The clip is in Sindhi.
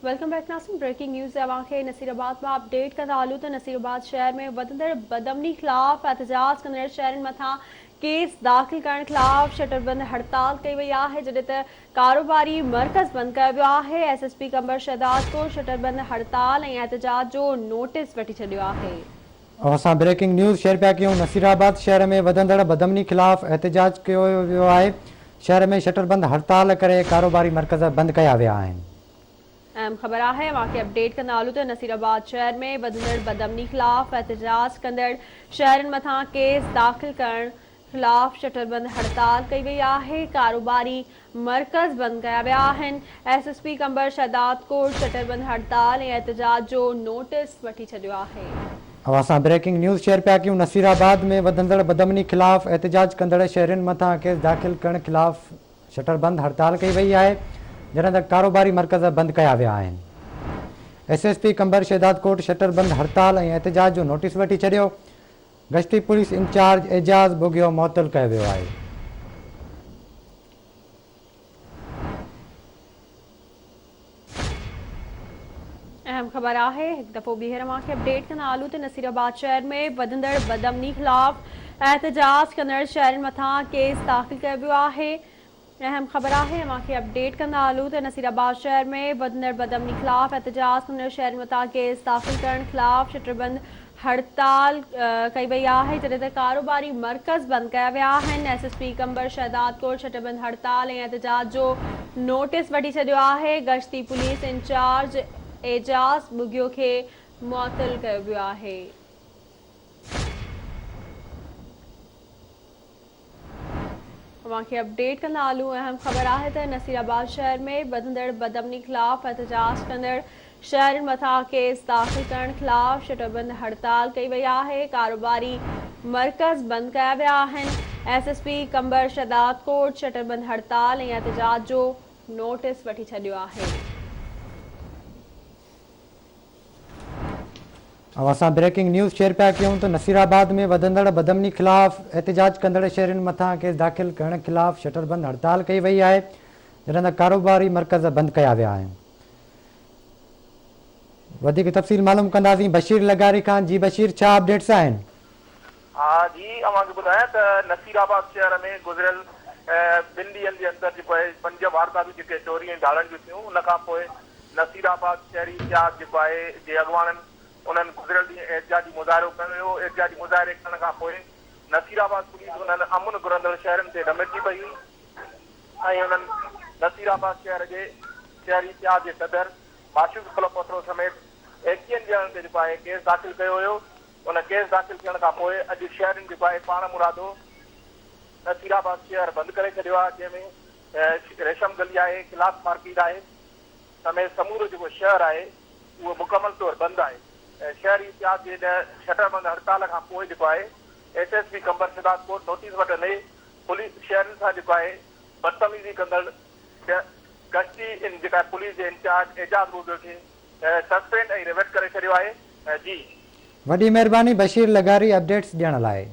Welcome back ناظرين بريڪنگ نيوز اوهان کي نصير آباد مان اپڊيٽ ڪندا هلون ته نصير آباد شهر ۾ وڌندڙ بدامني خلاف احتجاج ڪندڙ شهرين مٿان ڪيس داخل ڪرڻ خلاف شٽربند هڙتال ڪئي وئي آهي جڏهن ته ڪاروباري مرڪز بند ڪيو ويو آهي S S P Qambar Shahdadkot شٽربند هڙتال ۽ احتجاج جو نوٽيس وٺي ڇڏيو آهي. اوهان سان بريڪنگ نيوز شيئر پيا ڪيون نصير آباد شهر ۾ وڌندڙ بدامني خلاف احتجاج ڪيو ويو آهي شهر ۾ شٽربند هڙتال ڪري ڪاروباري مرڪز بند ڪيا ويا آهن. اهم خبر آهي اوهان کي اپڊيٽ ڪندا هلون ته نصير آباد شهر ۾ وڌندڙ بدامني خلاف احتجاج ڪندڙ شهرين مٿان ڪيس داخل ڪرڻ خلاف شٽربند هڙتال ڪئي وئي آهي ڪاروباري مرڪز بند ڪيا ويا آهن S S P Qambar Shahdadkot شٽربند هڙتال ۽ احتجاج جو نوٽيس وٺي ڇڏيو آهي. اوهان سان بريڪنگ نيوز شيئر پيا ڪيون نصير آباد ۾ وڌندڙ بدامني خلاف احتجاج ڪندڙ شهرين مٿان ڪيس داخل ڪرڻ خلاف شٽر بند هڙتال ڪئي وئي آهي جڏهن ته ڪاروباري مرڪز بند ڪيا ويا آهن. S S P Qambar Shahdadkot shutter بند هڙتال ۽ احتجاج جو نوٽيس وٺي ڇڏيو، گشتي پوليس انچارج اعجاز ٻگهيو معطل ڪيو ويو آهي. اهم خبر آهي هڪ دفعو ٻيهر اوهان کي اپڊيٽ ڪندا هلون ته نصير آباد شهر ۾ وڌندڙ بدامني خلاف احتجاج ڪندڙ شهرين مٿان ڪيس داخل ڪيو ويو آهي اهم خبر آهي اوهان کي اپڊيٽ ڪندا هلون ته نصير آباد شهر ۾ وڌندڙ بدامني خلاف احتجاج ڪندڙ شهرين مٿان ڪيس داخل ڪرڻ خلاف شٽربند هڙتال ڪئي وئي آهي جڏهن ته ڪاروباري مرڪز بند ڪيا ويا آهن S S P Qambar Shahdadkot شٽربند هڙتال ۽ احتجاج جو نوٽيس وٺي ڇڏيو آهي گشتي پوليس انچارج اعجاز ٻگهيو کي معطل ڪيو ويو آهي. اوهان کي اپڊيٽ ڪندا هلون اهم خبر آهي ته نصير آباد شهر ۾ وڌندڙ بدامني خلاف احتجاج ڪندڙ شهرين مٿان ڪيس داخل ڪرڻ خلاف شٽربند هڙتال ڪئي وئي آهي ڪاروباري مرڪز بند ڪيا ويا آهن S S P Qambar Shahdadkot شٽربند هڙتال ۽ احتجاج جو نوٽيس وٺي ڇڏيو آهي. اوهان سان بريڪنگ نيوز شيئر پيا ڪيون ته نصير آباد ۾ وڌندڙ بدامني خلاف احتجاج ڪندڙ شهرين مٿان ڪيس داخل ڪرڻ خلاف شٽر بند هڙتال ڪئي وئي آهي جڏهن ته ڪاروباري مرڪز بند ڪيا ويا آهن وڌيڪ تفصيل معلوم ڪنداسين بشير لغاري کان جي بشير ڇا اپڊيٽس آهن. ها جي اوهان کي ٻڌايان ته نصير آباد شهر ۾ گذريل ٻن ڏينهن جي اندر جيڪو آهي پنج وارداتون جيڪي چوري ۽ ڌاڙن جون ٿيون ان کان پوء نصير آباد شهري اتحاد جيڪو آهي جي اڳواڻن انهن گذريل ڏينهن احتجاجي مظاهرو ڪيو هيو احتجاجي مظاهري ڪرڻ کان پوء نصير آباد پوليس انهن امن گهرندڙ شهرين تي ڏمرجي پئي هئي ۽ انهن نصير آباد شهر جي شهري اتحاد جي صدر معشوق ڦلپوٽو سميت ايڪيهن ڄڻن تي جيڪو آهي ڪيس داخل ڪيو هيو ان ڪيس داخل ٿيڻ کان پوء اڄ شهرين جيڪو آهي پاڻ مرادو نصير آباد شهر بند ڪري ڇڏيو آهي جنهن ۾ ريشم گلي آهي، ڪلاٿ مارڪيٽ آهي سميت سمورو جيڪو شهر آهي اهو مڪمل طور بند آهي. شهري اتحاد جي ان شٽر بند هڙتال کان پوء جيڪو آهي S S P Qambar Shahdadkot notice وٺندي پوليس شهرين سان جيڪو آهي بدتميزي ڪندڙ گشتي جيڪا پوليس جي انچارج اعجاز ٻگهيو کي سسپينڊ ۽ ريورٽ ڪري ڇڏيو آهي جي. وڏي مهرباني بشير لغاري اپڊيٽس ڏيڻ لاء.